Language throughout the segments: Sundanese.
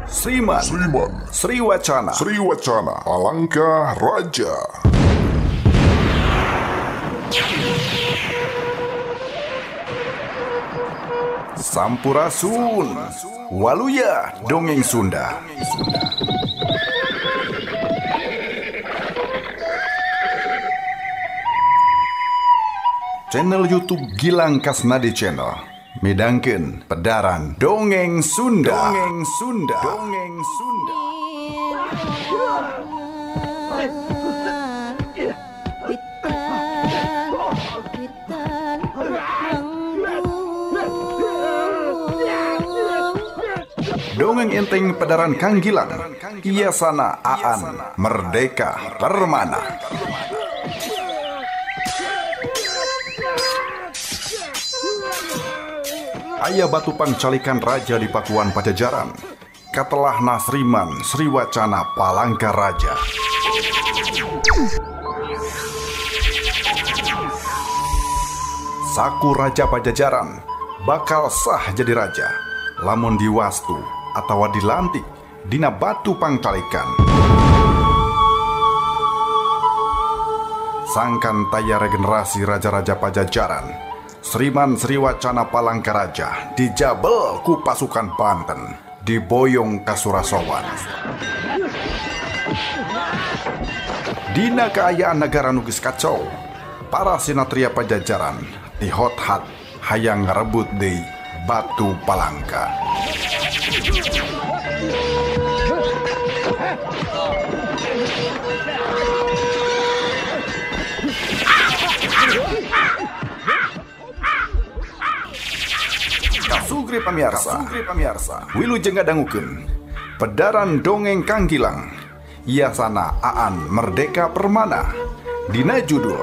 Sriman, Sriwacana, Sriwacana, Palangka Raja. Sampurasun, Waluya Dongeng Sunda. Channel YouTube Gilang Kasnadi Channel midangkeun pedaran Dongeng Sunda. Dongeng Sunda. Dongeng Sunda. Dongeng enteng pedaran Kang Gilang, Iasana Aan Merdeka Permana. Aya batu pangcalikan raja di Pakuan Pajajaran. Katelah Nasriman Sriwacana Palangka Raja. Saku Raja Pajajaran bakal sah jadi raja lamun diwastu atawa dilantik dina batu pangcalikan. Sangkan taya regenerasi raja-raja Pajajaran, Sriman Sriwacana Palangka Raja dijabel ku pasukan Banten, diboyong ka Surasowan. Dina kaayaan negara nu geus kacau, para sinatria Pajajaran dihot-hat hayang ngarebut deui Batu Palangka. Kasugri pamirsa, wilujeng ngadangukeun pedaran dongeng Kang Gilang, Iasana Aan Merdeka Permana, dina judul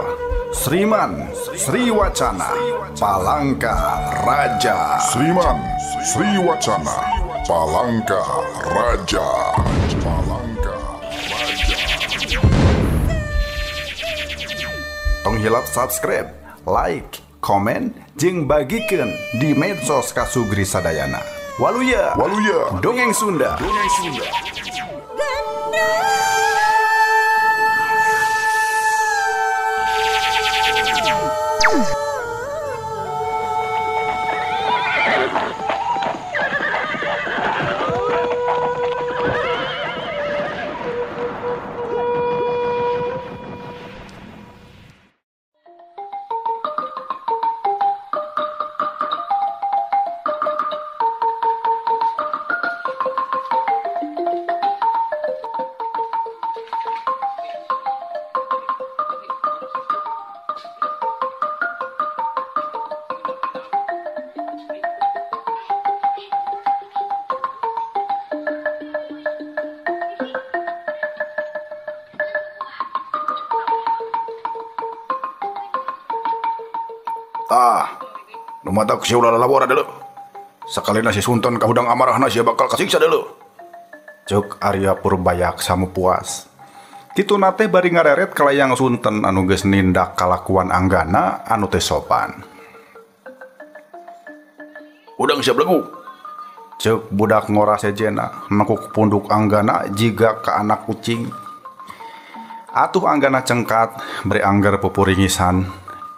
Sriman Sriwacana Palangka Raja. Sriman Sriwacana Palangka Raja. Palangka Raja. Tong hilap subscribe, like, komen, jeung bagikeun di medsos Kasugri sadayana. Waluya, Waluya, Dongeng Sunda. Dongeng Sunda. Ah, nu matak sia ulah lalawara deuleu. Sakalina si Sunten kahudang amarahna sia bakal kasiksa deuleu. Ceuk Arya Purbayaksa puas. Kituna teh bari ngareret kalayang Sunten anu geus nindak kalakuan Anggana anu teh sopan. Udang sia belegu. Ceuk budak ngora sejena nekuk punduk Anggana jiga ka anak kucing. Atuh Anggana cengkat bari angger pupuringisan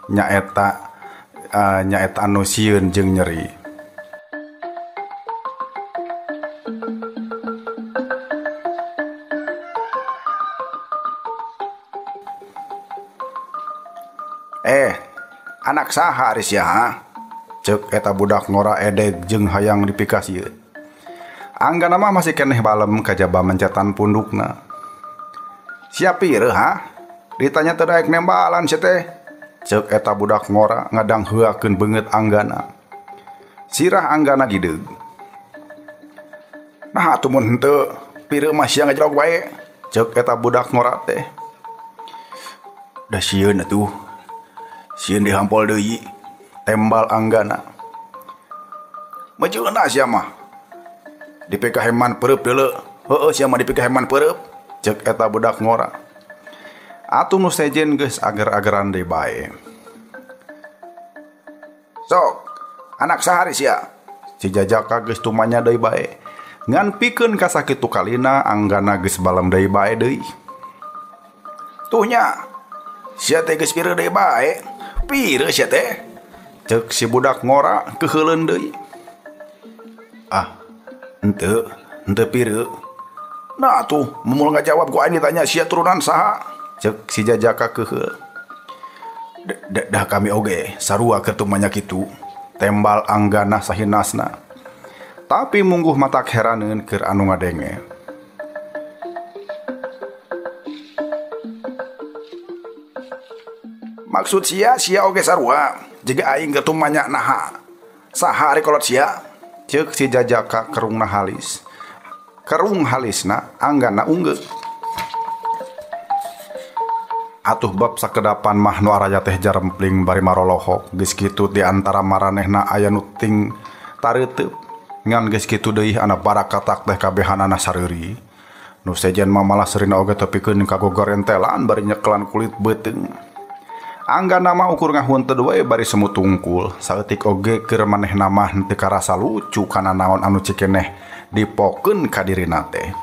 nyaeta anu sieun jeung nyeri. Anak saha ari sia ha? Ceuk eta budak ngora edeg jeung hayang dipikasieun. Anggana mah masih keneh balem kajaba mencetan pundukna. Sia pireuh ha? Ditanya teu daek nembalan sia teh. Ceuk eta budak ngora ngadang heuakeun beungeut Anggana. Sirah Anggana gideug. Nah atuh mun henteu pireuh mah sia ngajrog wae. Ceuk eta budak ngora teh. Da sieun atuh. Sieun dihampol deui. Tembal Anggana. Majeuna sia mah. Dipikaheman peureub deuleu. Heueuh sia mah dipikaheman peureub. Ceuk eta budak ngora. Atuh nu sejen geus ager-ageran deui bae. Sok, anak sahari sia. Si jajaka geus tumanya deui bae. Ngan pikeun ka sakitu kalina Anggana geus balem deui bae deui. Tuh nya, sia teh geus pireu deui bae. Pireu sia teh. Ceuk si budak ngora keuheuleun deui. Ah, henteu, henteu pireu. Nah tuh, mumul ngajawab ku aing ditanya sia turunan saha? Ceuk si Jajaka keuheul. Dah kami oge sarua keur tumanya kitu. Tembal Anggana sahinasna. Tapi mungguh matak heraneun keur anu ngadenge. Maksud sia sia oge sarua jiga aing keur tumanya naha. Saha ari kolot sia? Ceuk si Jajaka kerungna halis. Kerung halisna Anggana unggeuk. Atuh bab sakedapan mah nu araya teh jarempling bari marolohok geus kitu di antara maranehna aya nu ting tareuteup ngan geus kitu deui ana barakatak teh kabehanana sareuri nu sejen mah malah seurina oge tepikeun ka gogorentelan bari nyekelan kulit beuteung. Anggana mah ukur ngahunteud we bari semut tungkul saeutik oge keur manehna mah henteu karasa lucu kana naon anu cikeneh dipokeun ka dirina teh.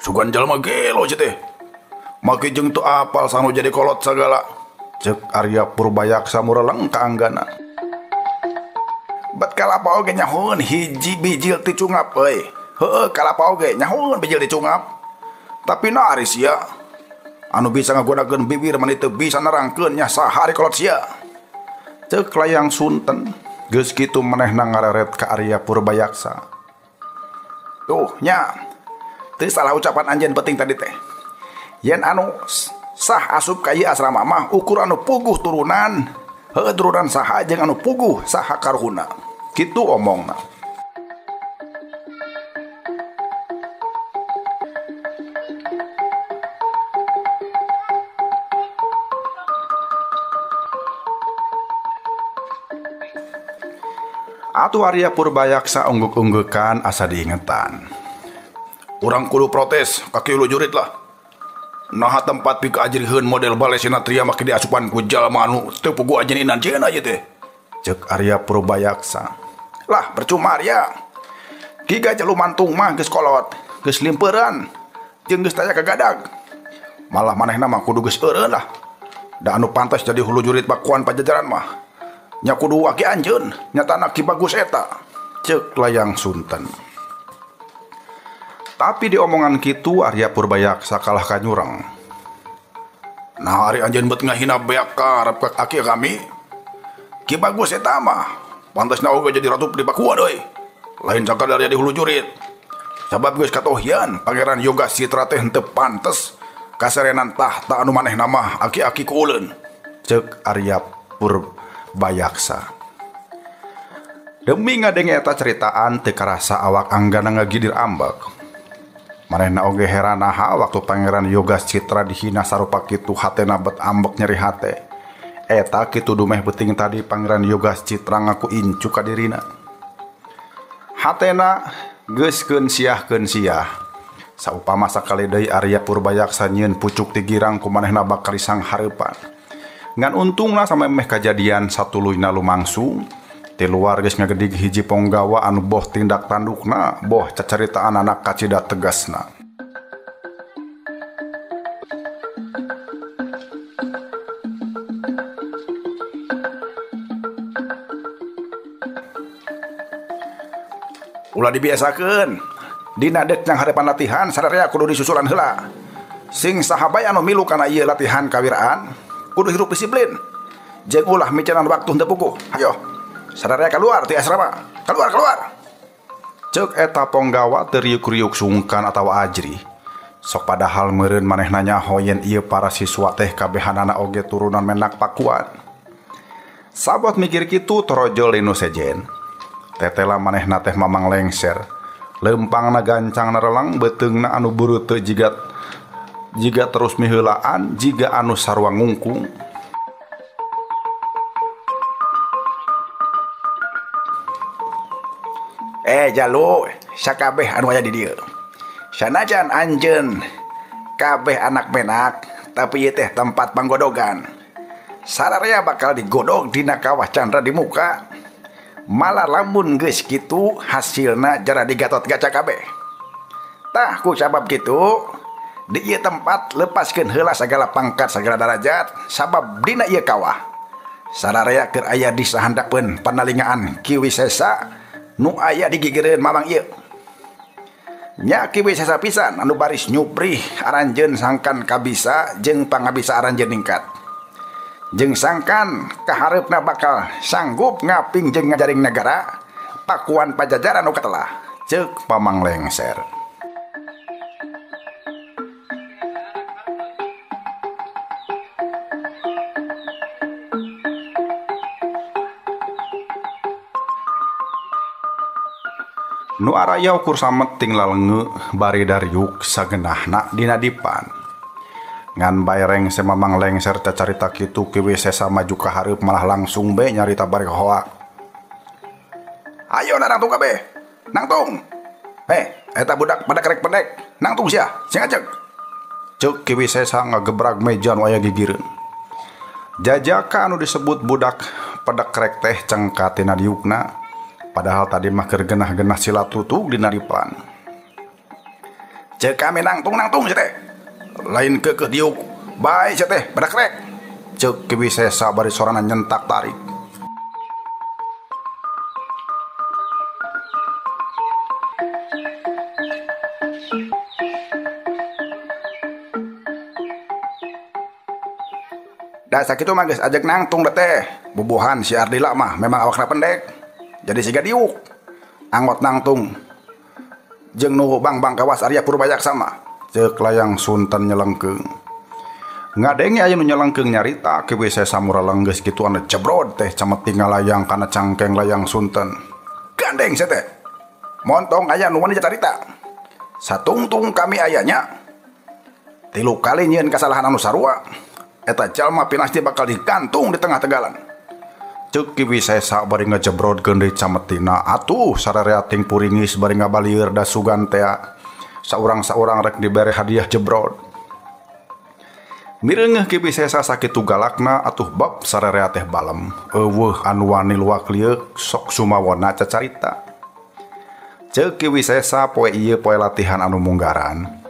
Sugan jalma gelo sia teh. Make jeung teu apal sanu jadi kolot sagala. Ceuk Arya Purbayaksa mureleng ka Anggana. Bet kalapa oge nyahoeun hiji bijil ti cungap euy. Heueuh kalapa oge nyahoeun bijil ti cungap. Tapi na ari sia anu bisa ngagunakeun bibir mani teu bisa nerangkeun nya saha ari kolot sia. Ceuk Layang Sunten geus kitu manehna ngareret ka Arya Purbayaksa. Tuh nya teu salah ucapan anjeun penting tadi teh. Yen anu sah asup ka ieu asrama mah ukur anu puguh turunan, heueuh turunan saha jeung anu puguh saha karuhuna. Kitu omongna. Atuh Arya Purbayaksa ungguk-unggukan asa diingetan. Urang kudu protes ka Ki Hulu Jurit lah. Naha tempat pika ajriheun model Balai Sinatria make diasupan ku jalma anu teu puguh anjeun anjeun ieu teh. Ceuk Arya Purbayaksa. Lah percuma Arya. Ki Gajah Lumantung mah geus kolot, geus limpeuran, jeung geus taya kagadag. Malah manehna mah kudu geus eureun lah. Da anu pantas jadi hulu jurit Pakuan Pajajaran mah nya kudu aki anjeun, nyatana Ki Bagus eta. Ceuk Layang Sunten. Tapi di omongan kitu Arya Purbayaksa kalah kanyureng. Nah ari anjeun bet ngahina beak karep ka aki kami. Ki Bagus eta mah pantasna oge jadi ratu di Pakuan euy. Lain sakadar jadi hulu jurit. Sabab geus katohian Pangeran Yoga Citra teh henteu pantes kaserenan tahta anu manehna mah aki-aki ku uleun. Ceuk Arya Purbayaksa. Demi ngadenge eta ceritaan teu karasa awak Anggana ngagidir ambek. Manehna oge heran naha waktu Pangeran Yoga Citra dihina sarupa kitu hatena bet ambek nyeri hate. Eta kitu dumeh beuting tadi Pangeran Yoga Citra ngaku incu ka dirina. Hatena geus keun siah-keun siah. Saupama sakali deui Arya Purbayaksa nyieun pucuk ti girang ku manehna bakal risang hareupan. Ngan untungna samemeh kajadian satuluyna lumangsung. Ti luar geus ngagedig hiji ponggawa anu boh tindak tandukna, boh cacaritaan anak kacida tegasna. Ulah dibiasakeun. Dina deuk nyang harepan latihan sararea kudu disusulan heula. Sing saha bae anu milu kana ieu latihan kawiraan kudu hirup disiplin. Jeung ulah micenan waktu henteu puguh. Hayo. Sararea keluar ti asrama. Keluar, keluar. Ceuk eta ponggawa teu riuk-riuk sungkan atawa ajri. Sok padahal meureun manehna nyaho yen ieu para siswa teh kabehanana oge turunan menak Pakuan. Sabot mikir kitu torojol linu sejen. Tetela manehna teh mamang lengser. Lempangna gancangna relang beuteungna anu bureuteu jiga terus miheulaan jiga anu sarua ngungkung. Jalu sakabeh anu aya di dieu. Sanajan anjeun kabeh anak menak, tapi ieu teh tempat panggodogan. Sararea bakal digodog dina kawah candra di muka. Malah lamun geus kitu hasilna jara digatot gaca kabeh. Tah ku sabab kitu di ieu tempat lepaskeun heula sagala pangkat sagala darajat sabab dina ieu kawah sararea keur aya di sahandapeun panalingaan Ki Wisesa nu aya di gigireun mamang ieu. Nya Ki Wisesa pisan anu baris nyuprih aranjeun sangkan kabisa jeung pangabisa aranjeun ningkat. Jeung sangkan kahareupna bakal sanggup ngaping jeung ngajaring negara Pakuan Pajajaran nu katelah ceuk Mamang Lengser. Nu araya ukur samet ting lalenge bari dariuk sagenahna dina dipan. Ngan bae rengse Mamang Lengser cacarita kitu Ki Wisesa maju ka hareup malah langsung be nyarita bari hoa. Ayo nangtung kabeh. Nangtung. Eta budak pada kerek pendek. Nangtung sia, sing ajeg. Ceuk Ki Wisesa ngagebrag meja nu aya gigireun. Jajaka anu disebut budak pedek kerek teh cengkat tina diukna. Padahal tadi mah keur genah-genah sila tutug dina dipan. Ceuk kami nangtung-nangtung sia teh. Lain keukeuh diuk bae sia teh badak rek. Ceuk Ki Wisesa bari sorana nyentak tarik. Da sakitu mah geus ajeg nangtung da teh. Bubuhan si Ardila mah memang awakna pendek. Jadi siga diuk anggot nangtung jeung nu bang-bang kawas Arya Purbayaksa mah. Ceuk layang Sunten nyelengkeung. Ngadenge aya nu nyelengkeung nyarita Ki Wisesa mureleng geus kitu anu jebrod teh cameting ngalayang kana cangkeng layang Sunten. Gandeng sia teh. Montong aya nu wani carita. Satungtung kami ayanya 3 kali nyieun kasalahan anu sarua. Eta jalma pinasti bakal digantung di tengah tegalan. Ceuk Ki Wisesa bari ngejebrodkeun deui cametina atuh sararea ting puringis bari ngabalieur da sugan tea. Saurang-saurang rek dibere hadiah jebrod. Mireungeuh Ki Wisesa sakitu galakna atuh bab sararea teh balem. Eueuh anu wani luak lieuk sok sumawona cacarita. Ceuk Ki Wisesa poe ieu poe latihan anu munggaran.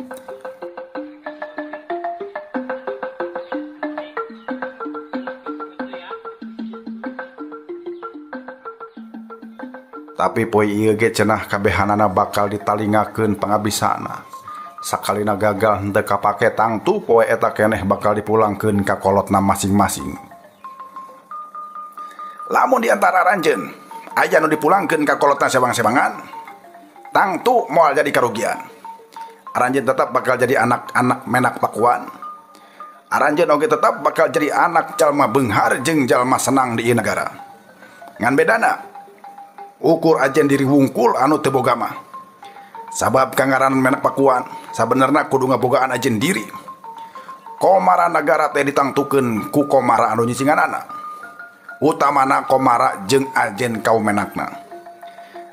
Tapi poe ieu ge cenah kabehanana bakal ditalingakeun pangabisana. Sakalina gagal henteu kapake tangtu poe eta keneh bakal dipulangkeun ka kolotna masing-masing. Lamun di antara aranjeun aya nu dipulangkeun ka kolotna sewang-sewangan, tangtu moal jadi karugian. Aranjeun tetap bakal jadi anak-anak menak Pakuan. Aranjeun oge tetap bakal jadi anak jalma beunghar jeung jalma senang di ieu nagara. Ngan bedana ukur ajen diri wungkul anu teu boga mah. Sabab kangaran menak Pakuan sabenerna kudu ngabogaan ajen diri. Komara nagara teh ditangtukeun ku komara anu nyicinganana. Utamana komara jeung ajen kaum menakna.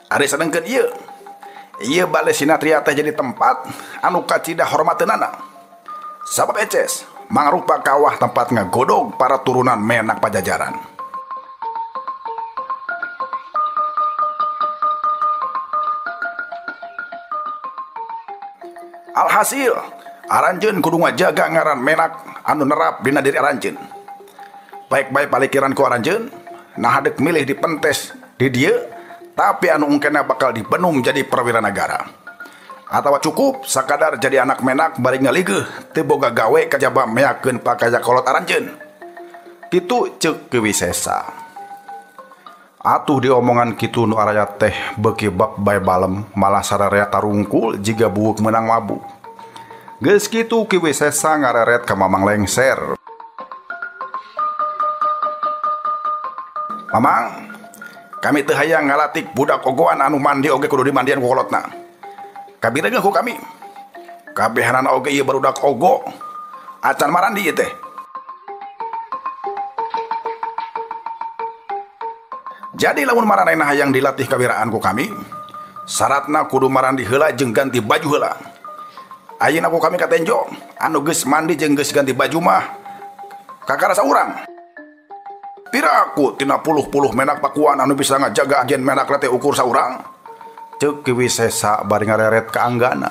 Ari sadengkeun ieu, ieu bale Sinatria teh jadi tempat anu kacida hormateunana. Sabab eces mangrupa kawah tempat ngagodog para turunan menak Pajajaran. Alhasil, aranjeun kudu ngajaga ngaran menak anu nerap dina diri aranjeun. Baik-baik palikiran ku aranjeun, nah hadek milih dipentes di dieu, tapi anu ungkena bakal dibenum jadi perwira nagara. Atawa cukup sakadar jadi anak menak bari ngaligeuh teu boga gawe kajaba meakeun pakaya kolot aranjeun. Kitu ceuk Ki Wisesa. Atuh diomongan kitu nu araya teh beuki bab bae balem malah sararea tarungkul jiga buuk meunang mabuk. Geus kitu Ki Wisesa ngareret ka Mamang Lengser. Mamang, kami teu hayang ngalatik budak ogoan anu mandi oge kudu dimandian ku kolotna. Kabireungeuh ku kami. Kabehanana oge ieu barudak ogo acan marandi ieu teh. Jadi lamun maranehna hayang dilatih kawiraan ku kami, syaratna kudu marandi heula jeung ganti baju heula. Ayeuna ku kami katenjo, anu geus mandi jeung geus ganti baju mah kakara saurang. Piraku tina puluh-puluh menak pakuan anu bisa ngajaga agen menak teh ukur saurang. Ceuk Ki Wisesa bari ngareret ka Anggana.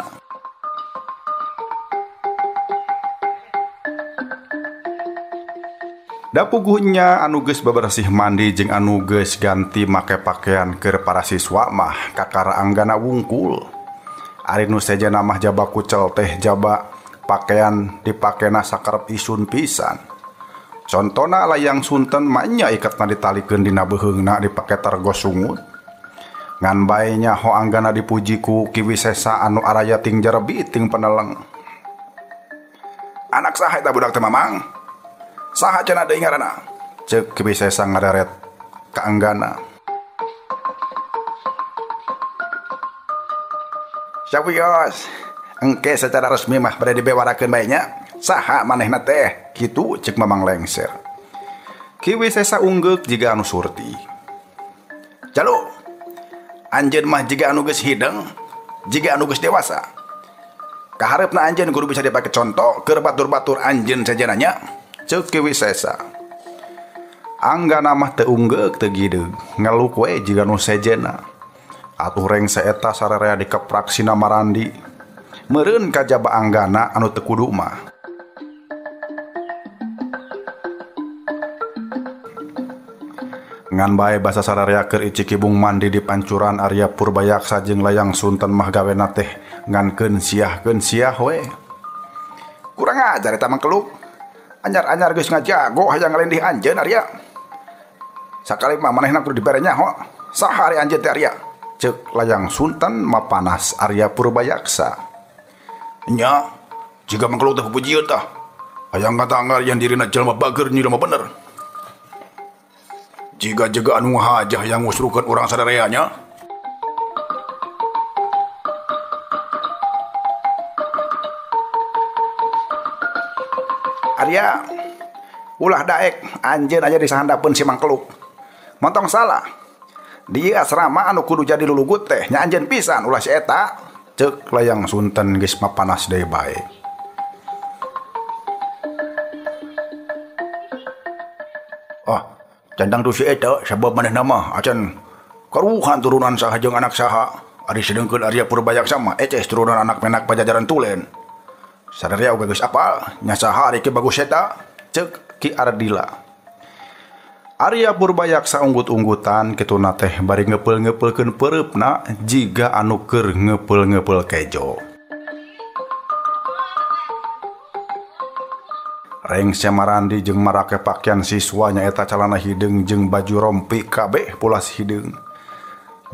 Da puguhnya anu geus bebersih mandi jeung anu geus ganti make pakaian keur para siswa mah kakara Anggana wungkul. Ari nu sejenna mah jaba kucel teh jaba pakaian dipakena sakarep isun pisan. Contona layang sunten mah nya ikatna ditalikeun dina beuheungna dipake targos sungut. Ngan bae nyaho Anggana dipuji ku Ki Wisesa anu araya ting jerebi ting peneleng. Anak saha eta budak teh Mamang? Saha cenah deui ngaranna? Ceuk Ki Wisesa ngareret ka Anggana. Sawios, engke secara resmi mah bade dibewarakeun bae nya. Saha manehna teh? Kitu ceuk Mamang Lengser. Ki Wisesa unggeuk jiga anu surti. Jalu, anjeun mah jiga anu geus hideung, jiga anu geus dewasa. Kahareupna anjeun kudu bisa dipake contoh keur batur-batur anjeun sejenna nya. Ceuk Ki Wisesa. Anggana mah teu unggeuk teu gideug, ngeluk we jiga nu sejenna. Atuh rengse eta sararea dikeprak sina marandi. Meureun kajaba Anggana anu teu kudu mah. Ngan bae basa sararea keur icikibung mandi di pancuran Arya Purbayaksa jeung layang sunten mah gawena teh ngan keun siah we. Kurang ajar eta mangkeluk. Anyar-anyar geus ngajago hayang ngalindih anjeun Arya. Sakali mah manehna kudu dibere nyaho. Saha ari anjeun teh Arya? Ceuk layang sunten mapanas Arya Purbayaksa. Nya, jiga mangkeluk teh pupujieun tah. Hayang katanggar yang dirina jelema bager nyi mah bener. Jiga-jiga anu hajah yang ngusrukeun urang sadarea nya. Arya, ulah daek anjeun aja disahandapeun si mangkeluk. Montong salah. Di asrama anu kudu jadi lulugut teh nya anjeun pisan ulah si eta. Ceuk layang sunten geus mapanas deui bae. Ah, candang tu si eta sabab manehna mah acan karuhan turunan saha jeung anak saha. Ari sedengkeun Arya Purbayaksa mah eces turunan anak menak Pajajaran Tulen. Sadarea oge geus apal nya saha ari Ki Bagus eta. Ceuk Ki Ardila. Arya Purbayaksa unggut-unggutan kituna teh bari ngepeul-ngepeulkeun peureupna jiga anu keur ngepeul-ngepeul kejo. Rengse marandi jeung marake pakaian siswa nyaeta calana hideung jeung baju rompi kabeh pulas hideung.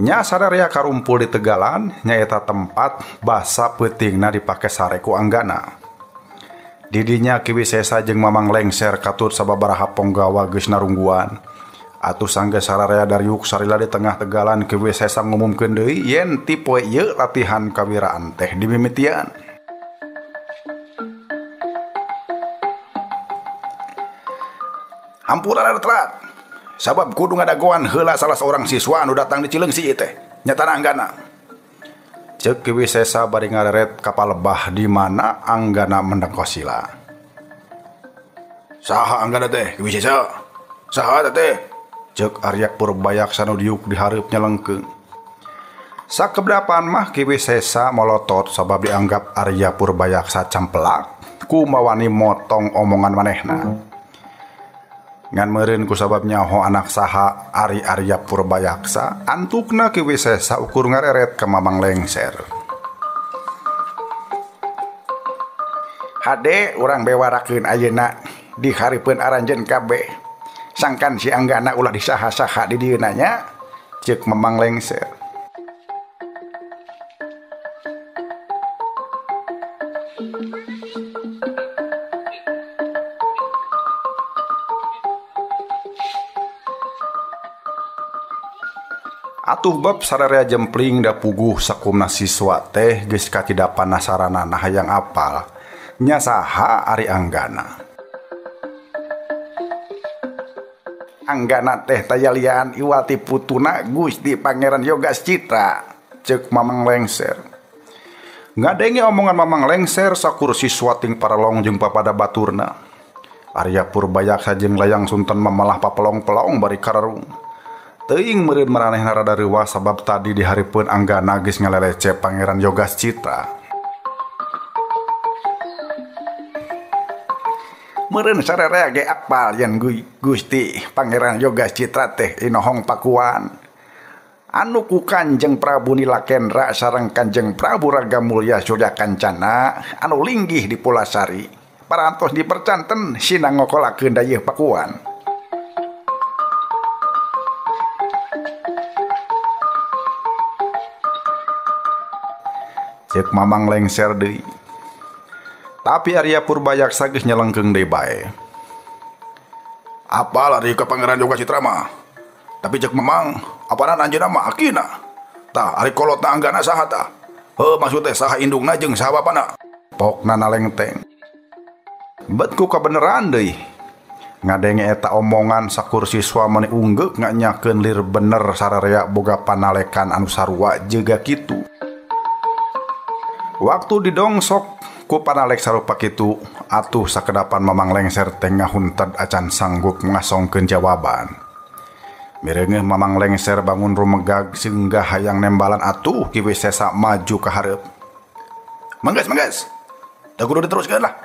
Nya sararea karumpul di tegalan nyaeta tempat basa peutingna dipake sare ku Anggana. Didinya Ki Wisesa jeung Mamang Lengser katut sababaraha ponggawa geus narungguan. Atuh sanggeus sararea dariuk sarila di tengah tegalan Ki Wisesa ngumumkeun deui yen ti poe ieu latihan kawiraan teh dimimitian. Hampura rada telat. Sabab kudu ngadagoan heula salah seorang siswa anu datang di Cileungsi ieu teh. Nyatana Anggana. Ceuk Ki Wisesa bari ngareret ka palebah di mana Anggana mendengkosila. Saha Anggana teh Ki Wisesa? Saha teh? Ceuk Arya Purbayaksa nu diuk di hareup nyelengkeung. Sakebedapan mah Ki Wisesa molotot sabab dianggap Arya Purbayaksa campelak kumawani motong omongan manehna. Ngan meureun ku sabab nyaho anak saha ari Arya Purbayaksa, antukna Ki Wisesa ukur ngareret ka Mamang Lengser. Hade urang bewarakeun ayeuna di hareupeun aranjeun kabeh. Sangkan si Anggana ulah disaha-saha di dieu nya, ceuk Mamang Lengser. Atuh bab sararea jempling da puguh sakumna siswa teh geus katidapan nasaranana hayang apal nya saha ari Anggana. Anggana teh tayalian iwal ti putuna Gusti Pangeran Yogas Citra, ceuk Mamang Lengser. Ngadenge omongan Mamang Lengser sakur siswa ting paralong jeung papada baturna. Arya Purbayaksa jeung Layang Sunten mamalah papelong-pelong bari kararung. Teuing meureun maranehna rada reuwas sabab tadi dihareupeun Anggana geus ngalelece Pangeran Yogas Citra. Meureun sararea ge apal yen Gusti Pangeran Yogas Citra teh inohong Pakuan. Anu ku Kanjeng Prabu Nilakendra sareng Kanjeng Prabu Raga Mulya Surya Kancana anu linggih di Pulasari. Parantos dipercanten sina ngokolakeun dayeuh Pakuan. Ceuk Mamang Lengser deui. Tapi Arya Purbayaksa geus nyelengkeung deui bae. Apal ari ka Pangeran Yoga Citra mah. Tapi ceuk Mamang, apanan anjeunna mah akina. Tah ari kolotna Anggana saha tah? Heuh maksud teh saha indungna jeung saha bapana? Pokna nalengteng. Bet ku kabeneran deui. Ngadenge eta omongan sakur siswa meuni unggeuk nganyakeun lir bener sararea boga panalekan anu sarua jeuga kitu. Waktu didongsok ku panalek sarupa kitu, atuh sakedapan Mamang Lengser teh ngahunted acan sanggup ngasongkeun jawaban. Mireungeuh Mamang Lengser bangun rumegag sehingga hayang nembalan atuh Ki Wisesa maju ka hareup. Manggas manggas. Teu kudu diteruskeun lah.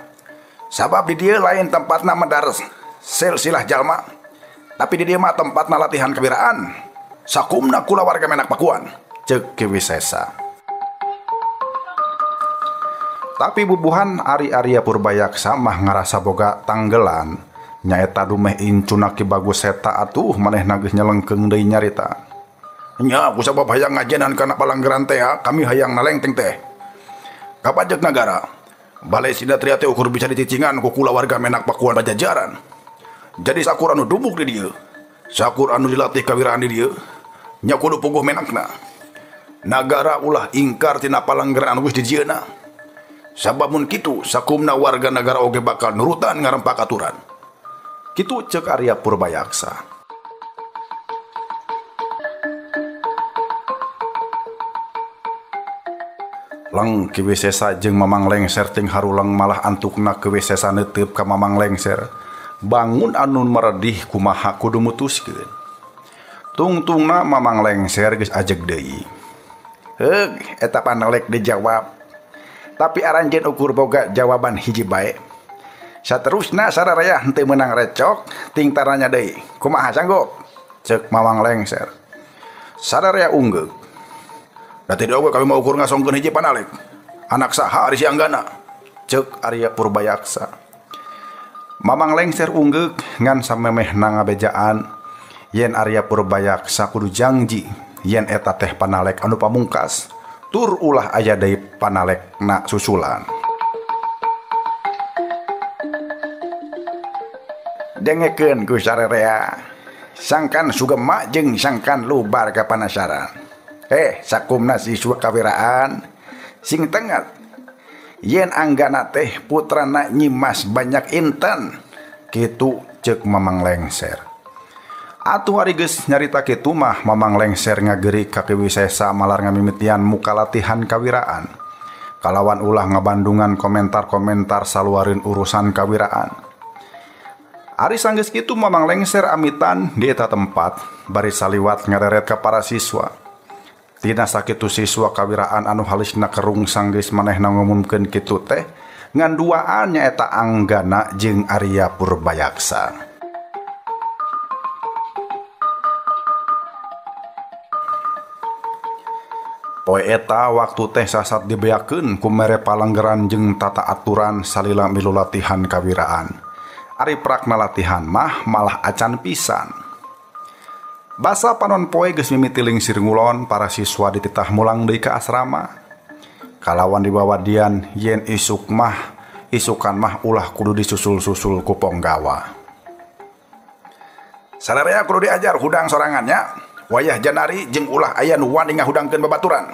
Sabab di dieu lain tempatna medar silsilah jalma, tapi di dieu mah tempatna latihan kewiraan. Sakumna kulawarga menak Pakuan, ceuk Ki Wisesa. Tapi bubuhan Ari Arya Purbayaksa mah ngarasa boga tanggelan. Nyaeta dumeh incuna Ki Bagus Seta atuh manehna geus nyelengkeung deui nyarita. Nya ku sabab hayang ngajenan kana palanggeran teh, kami hayang nalengteng teh. Kapajek nagara, Balai Sinatria teh ukur bisa dicicingan ku kulawarga menak Pakuan Pajajaran. Jadi sakur anu dubuk di dieu, sakur anu dilatih kawiraan di dieu, nya kudu puguh menakna. Nagara ulah ingkar tina palanggeran anu geus dijieuna. Sabab mun kitu sakumna warga nagara oge bakal nurutan ngarempak aturan. Kitu ceuk Arya Purbayaksa. Leng Ki Wisesa jeung Mamang Lengser ting haruleng malah antukna Ki Wisesa neuteup ka Mamang Lengser. Bangun anu meredih kumaha kudu mutuskeun. Tungtungna Mamang Lengser geus ajeg deui. Heug eta panalek dijawab. Tapi aranjeun ukur boga jawaban hiji bae. Saterusna sararea henteu meunang recok ting taranya deui. Kumaha sanggup? Ceuk Mamang Lengser. Sararea unggeuk. Da teu oge kami mau ukur ngasongkeun hiji panalek. Anak saha ari si Anggana? Ceuk Arya Purbayaksa. Mamang Lengser unggeuk ngan samemehna ngabejaan yen Arya Purbayaksa kudu jangji yen eta teh panalek anu pamungkas. Tur ulah aya deui panalekna susulan. Dengekeun ku sararea. Sangkan sugema jeung sangkan lubar ka panasaran. Sakumna siswa kawiraan sing tengat. Yen Anggana teh putrana Nyimas Banyak Inten. Kitu ceuk Mamang Lengser. Atuh ari geus nyarita kitu mah Mamang Lengser ngagerik ka Ki Wisesa malar ngamimitian muka latihan kawiraan. Kalawan ulah ngabandungan komentar-komentar saluareun urusan kawiraan. Ari sanggeus kitu Mamang Lengser amitan di eta tempat bari saliwat ngareret ka para siswa. Tina sakitu siswa kawiraan anu halisna kerung sanggeus manehna ngumumkeun kitu teh ngan duaan nyaeta Anggana jeung Arya Purbayaksa. Poe eta waktu teh sasat dibeakeun ku mere palanggeran jeung tata aturan salila milu latihan kawiraan. Ari prakna latihan mah malah acan pisan. Basa panon poe geus mimiti lingsir ngulon, para siswa dititah mulang deui ka asrama. Kalawan dibawa dian yen isuk mah isukan mah ulah kudu disusul-susul ku ponggawa. Sararea kudu diajar hudang sorangannya. Wayah janari jeung ulah aya nu wani ngahudangkeun babaturan.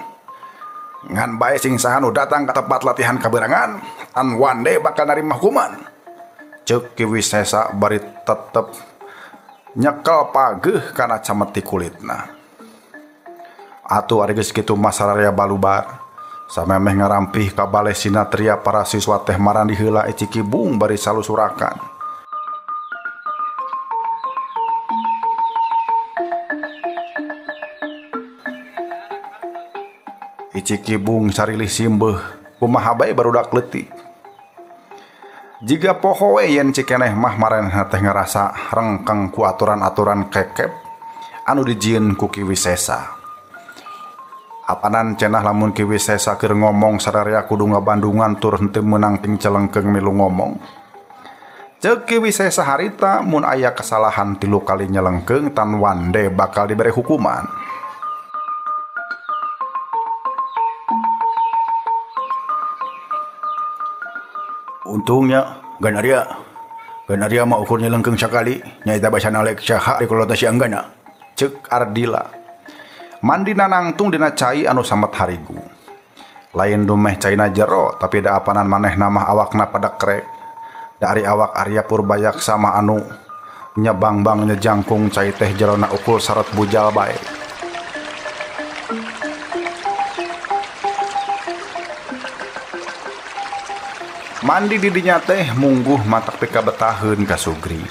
Ngan bae sing saha nu datang ka tempat latihan kaberangan, an wande bakal narima hukuman. Ceuk Ki Wisesa bari tetep nyekel pageuh kana cameti kulitna. Atuh ari geus kitu mah sararea balubar. Samemeh ngarampih ka Balai Sinatria para siswa teh marandi heula ecikibung bari salusurakan. Icikibung sarilih simbeuh kumaha bae barudak leutik. Jiga poho we yen cikeneh mah maranehna teh ngarasa rengkeng ku aturan-aturan kekep anu dijieun ku Ki Wisesa. Apanan cenah lamun Ki Wisesa keur ngomong sararea kudu ngabandungan tur henteu meunang ting celengkeung milu ngomong. Ceuk Ki Wisesa harita mun aya kesalahan 3 kali nyelengkeung tan wande bakal dibere hukuman. Untungnya Ganaria mah ukur nyelengkeung sakali nyaeta basa nalek saha di kolot si Anggana. Ceuk Ardila. Mandina nangtung dina cai anu samet harigu. Lain dumeh caina jero tapi da apanan manehna mah awakna pada krek. Dari awak Arya Purbayaksa mah anu nyebangbang nyejangkung cai teh jerona ukul sarat bujal bae. Mandi di dinya teh mungguh matak pika betaheun ka Sugri.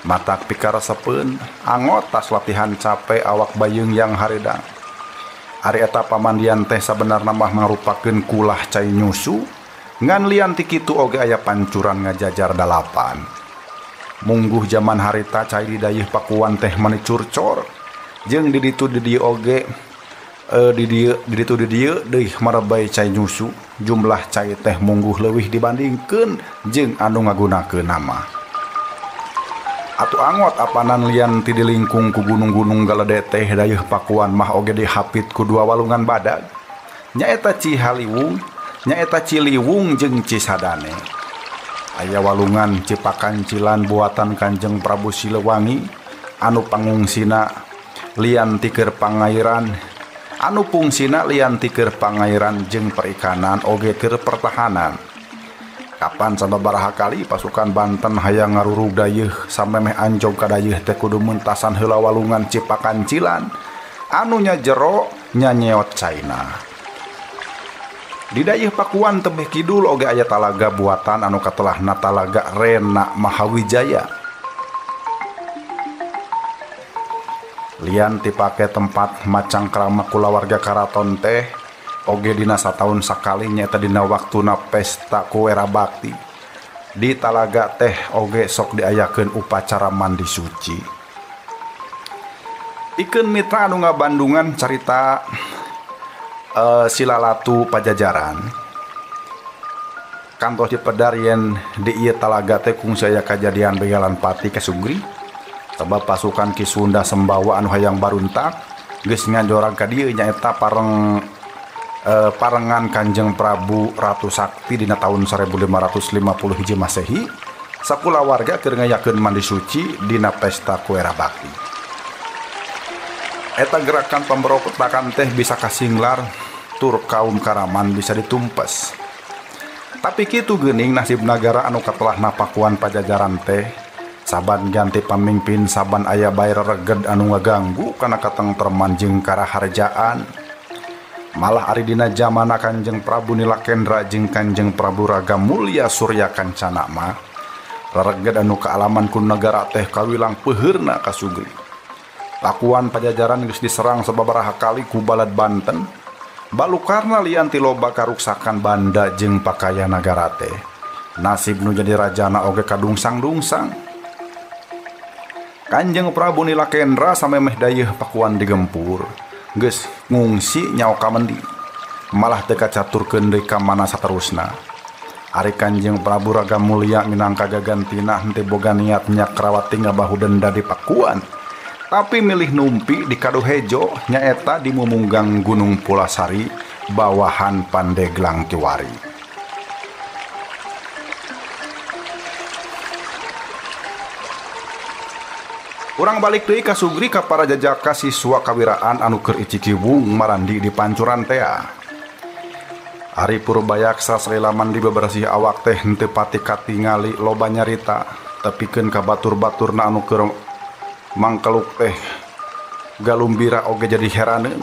Matak pika resepeun angot tas latihan capek awak bayeung yang haredang. Ari eta pamandian teh sabenarna mah ngarupakeun kulah cai nyusu ngan lian ti kitu oge aya pancuran ngajajar 8. Mungguh jaman harita cai di dayeuh Pakuan teh mani curcor jeung di ditu di dieu oge di ditu di dieu deui marebay cai nyusu. Jumlah cai teh mungguh leuwih dibandingkeun jeung anu ngagunakeun nama. Atuh angot apanan lian ti dilingkung ku gunung-gunung galede teh dayeuh Pakuan mah oge dihapit ku 2 walungan badag. Nyaeta Cihaliwung, nyaeta Ciliwung jeung Cisadane. Aya walungan Cipakancilan buatan Kanjeng Prabu Siliwangi anu pangungsina lian ti keur pangairan anu pungsina lian ti keur pangairan jeung perikanan oge keur pertahanan. Kapan sababaraha kali pasukan Banten hayang ngarurug dayeuh samemeh anjog ka dayeuh teh kudu mentasan heula walungan Cipakancilan anu nya jero nya nyeot caina. Di dayeuh Pakuan tebih kidul oge aya talaga buatan anu katelahna Talaga Rena Mahawijaya. Lian dipake tempat macangkrama kulawarga karaton teh oge dina sataun sakali nyaeta dina waktuna pesta kuwera bakti. Di talaga teh oge sok diayakeun upacara mandi suci. Pikeun mitra anu ngabandungan carita Silalatu Pajajaran. Kantos dipedar yen di ieu talaga teh kungsi aya kajadian begalan pati ka Sugri. Sebab pasukan Ki Sunda Sembawa anu hayang baruntak geus nganjorang ka dieu nyaeta parengan Kanjeng Prabu Ratu Sakti dina tahun 1550 hiji Masehi sakulawarga keur ngayakeun mandi suci dina pesta kuera bakti. Eta gerakan pemberontakan teh bisa kasinglar tur kaum Karaman bisa ditumpes. Tapi kitu geuning nasib nagara anu katelahna Pakuan Pajajaran teh. Saban ganti pamimpin saban aya bae rereged anu ngaganggu kana katengtreman jeung karaharjaan. Malah ari dina jamana Kanjeng Prabu Nilakendra jeung Kanjeng Prabu Raga Mulya Surya Kancana mah rereged anu kaalaman ku nagara teh kawilang peuheurna ka Sugri. Pakuan Pajajaran geus diserang sababaraha kali ku balad Banten. Balukarna lian ti loba karuksakan banda jeung pakaya nagara teh. Nasib nu jadi rajana oge kadungsang-dungsang. Kanjeng Prabu Nilakendra samemeh dayeuh Pakuan digempur, geus ngungsi nyawa ka mendi. Malah teu kacaturkeun deui ka mana saterusna. Ari Kanjeng Prabu Raga Mulya minangka gagantina henteu boga niat nyakrawati ngabahu denda di Pakuan. Tapi milih numpi di Kaduhejo nyaeta di mumunggang Gunung Pulasari bawahan Pandeglang Kiwari. Urang balik deui ka Sugri ka para jajaka siswa kawiraan anu keur icikiwung marandi di pancuran tea. Ari Purbayaksa salila mandi bebersih awak teh henteu pati katingali loba nyarita tepikeun ka batur-baturna anu keur mangkeluk teh galumbira oge jadi heraneun.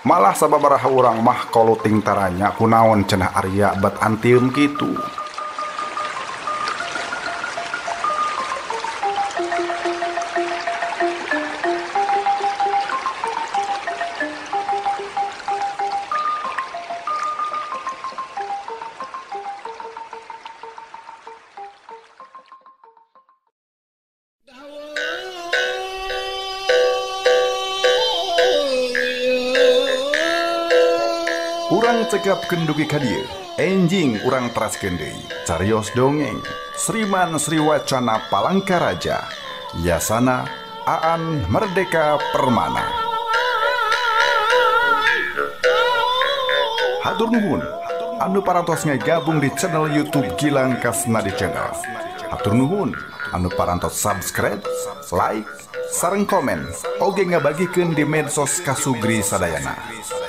Malah sababaraha urang mah koluting taranya kunaon cenah Arya bat antieum kitu. Urang cekapkeun dugi ka dieu. Enjing urang teraskeun deui. Carios dongeng Sriman Sriwacana Palangkaraja. Yasana Aan Merdeka Permana. Hatur nuhun anu parantos ngagabung di channel YouTube Gilang Kasnadi Channel. Hatur nuhun anu parantos subscribe, like, sareng komen, oge ngabagikeun di medsos kasugri sadayana.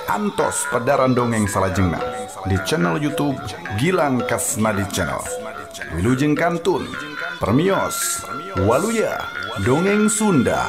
Antos pedaran dongeng salajengna di channel YouTube Gilang Kasnadi Channel. Wilujeng kantun, permios, waluya, dongeng Sunda.